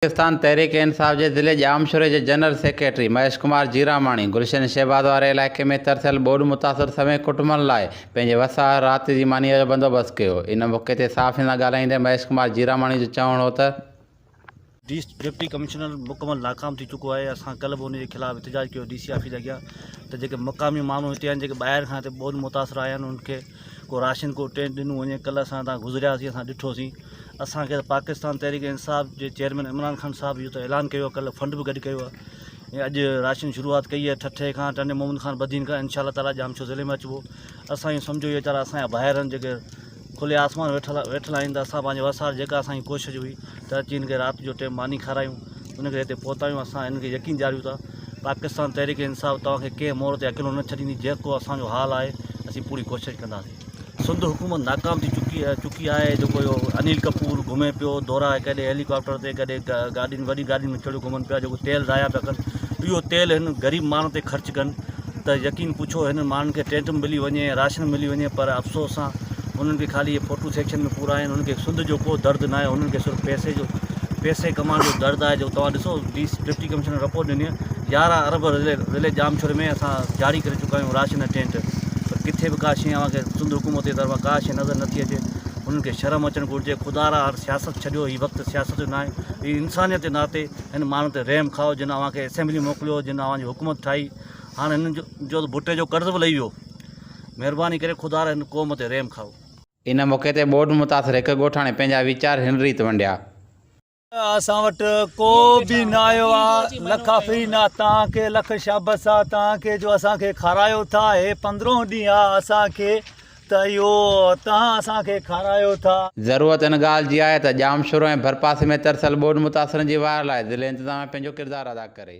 پاڪستان تحريڪ انصاف جي ضلعي ڄامشوري جي جنرل سيڪريٽري مهيش ڪمار جيراماڻي گلشن شهباز واري علائقي ۾ ترسيل ٻوڏ متاثر سوين ڪٽنبن لاء پنهنجي وس آهر رات جي مانيء جو بندوبست ڪيو. ان موقعي تي صحافين سان ڳالهائيندي مهيش ڪمار جيراماڻي جو چوڻ هو ته، ڊي ڊپٽي ڪمشنر مڪمل ناڪام ٿي چڪو آهي اسان ڪلهه به ان جي خلاف احتجاج ڪيو ڊي سي آفيس اڳيان ته جيڪي مقامي ماڻهو هتي آهن جيڪي ٻاهر کان هتي ٻوڏ متاثر آيا آهن انهن کي ڪو راشن ڪو ٽينٽ ڏنو وڃي ڪلهه اسان هتان گذرياسين اسان ڏٺوسين اسان کي ته پاڪستان تحريڪ انصاف جي چيئرمين عمران خان صاحب اهو ته اعلان ڪيو آهي ڪلهه فنڊ به گڏ ڪيو آهي ۽ اڄ راشن شروعات ڪئي آهي ٺٽي کان ٽنڊي محمد خان بدين کان انشاء الله تعالٰي ڄامشورو ضلعي ۾ اچبو اسان اهو سمجهو اهي ويچارا اسان جا ڀائر آهن جيڪي کلي آسمان ويٺل ويٺل آهن ته اسان پنهنجي وس آهر جيڪا اسان جي ڪوشش هئي ته اچي هن کي رات جو ٽيم ماني کارايون ان ڪري هتي پهتا آهيون اسان هن کي يقين ڏياريون ٿا پاڪستان تحريڪ انصاف توهان کي ڪنهن موڙ تي اڪيلو نه ڇڏيندي جيڪو اسان جو حال آهي اسين پوري ڪوشش ڪنداسين. سنڌ حڪومت ناڪام ٿي چڪي چڪي آهي جيڪو اهو انيل ڪپور گهمي پيو دورا ڪڏهن هيليڪاپٽر تي ڪڏهن گاڏين وڏي گاڏين ۾ چڙهيو گهمن پيا جيڪو تيل ضايع پيا ڪن اهو تيل هن غريب ماڻهن تي خرچ ڪن ته يقين پڇو هنن ماڻهن کي ٽينٽ ملي وڃي راشن ملي وڃي پر افسوس سان انهن کي خالي اهي فوٽو سيڪشن ۾ پورا آهن انهن کي سنڌ جو ڪو درد ناهي انهن کي صرف پئسي جو پئسي ڪمائڻ جو درد آهي جو توهان ڏسو ڊي ڊپٽي ڪمشنر رپورٽ ڏني آهي 11 ارب ضلعي ضلعي ڄامشوري ۾ اسان جاري ڪري چڪا آهيون راشن ۽ ٽينٽ پر ڪٿي به ڪا شيء اوهان کي سنڌ حڪومت جي طرفان ڪا شيء نظر نٿي اچي انهن کي شرم اچڻ گهرجي خدا را هاڻ سياست ڇڏيو هي وقت سياست جو ناهي هي انسانيت جي ناتي هن ماڻهن تي رحم کائو جن اوهان کي اسيمبلي موڪليو جن اوهان جي حڪومت ٺاهي هاڻ هنن جو ڀٽي جو قرض به لهي ويو مهرباني ڪري خدا را هن قوم تي رحم کائو. ان موقعي تي ٻوڏ متاثر هڪ ڳوٺاڻي پنهنجا ويچار هن ريت ونڊيا. اسان وٽ ڪو به نه آيو آ لک آفرين آ توهان کي لک شابس آ توهان کي جو اسان کي کارايو ٿا هي پندرهون ڏينهن آ اسان کي ته اهو توهان اسان کي کارايو ٿا. ضرورت ان ڳالهه جي آهي ته ڄامشورو ۽ ڀرپاسي ۾ ترسيل ٻوڏ متاثرن جي واهر لاء ضلعي انتظاميا پنهنجو ڪردار ادا ڪري.